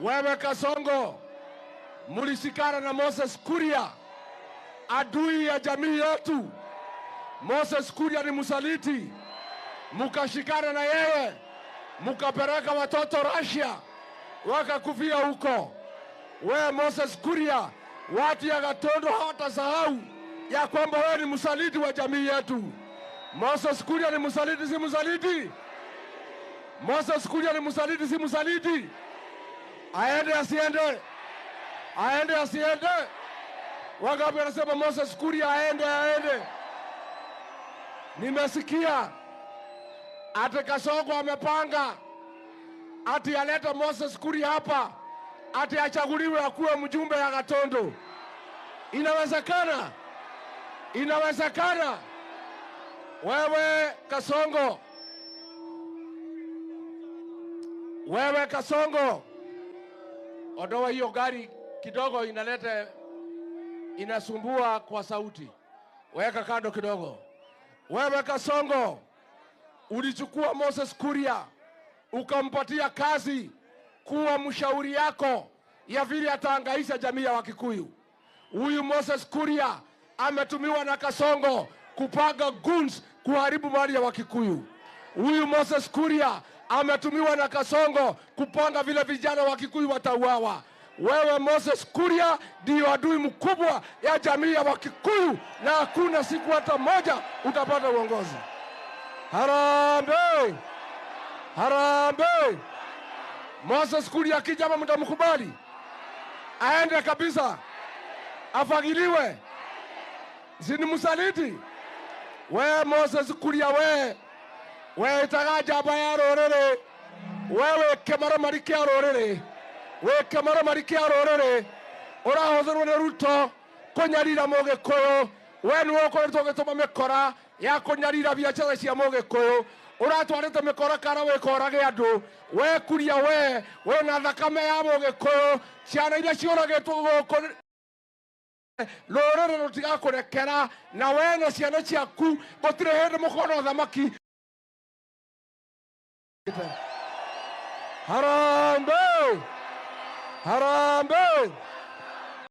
Wewe Kasongo, mulisikana na Moses Kuria, adui ya jamii yetu. Moses Kuria ni msaliti, mukashikana na yeye, mukapeleka watoto Russia wakakufia huko. Wewe Moses Kuria, watu ya Gatundu hawatasahau ya kwamba wewe ni msaliti wa jamii yetu. Moses Kuria ni msaliti, si msaliti? Moses Kuria ni msaliti, si msaliti? Aende asiende? Aende asiende? Wangapi wanasema Moses Kuria aende, aende? Nimesikia ati Kasongo amepanga ati alete Moses Kuria hapa ati achaguliwe akuwe mjumbe ya Gatundu. Inawezekana? Inawezekana? Wewe Kasongo, wewe Kasongo, ondoa hiyo gari kidogo, inaleta inasumbua kwa sauti, weka kando kidogo. Wewe Kasongo, ulichukua Moses Kuria ukampatia kazi kuwa mshauri yako ya vile atahangaisha jamii ya Wakikuyu. Huyu Moses Kuria ametumiwa na Kasongo kupanga goons kuharibu mali ya Wakikuyu. Huyu Moses Kuria ametumiwa na Kasongo kupanga vile vijana wa Kikuyu watauawa. Wewe Moses Kuria ndiyo adui mkubwa ya jamii ya Wakikuyu, na hakuna siku hata moja utapata uongozi. Harambee! Harambee! Moses Kuria akija hapa mtamkubali? Aende kabisa, afagiliwe, si ni msaliti? We Moses Kuria, we we itaga njamba ya rũrĩrĩ, we wĩ kĩmaramari kĩa rũrĩrĩ, wĩ kĩmaramari kĩa rũrĩrĩ, ũrahũthĩrwo nĩ Ruto kũnyarira mũgĩkũyũ. We nĩwe ũkoretwo ũgĩtũma mĩkora ya kũnyarira biacara cia mũgĩkũyũ, ũratwarĩte mĩkora kana wĩkorage andũ. We Kuria, we wĩna thakame ya mũgĩkũyũ, ciana iria ciũragĩtwo gũkũ rũrĩrĩ rũtigakũrekera, na we na ciana ciaku gũtirĩ hĩndĩ mũkona ũthamaki. Harambee! Harambee!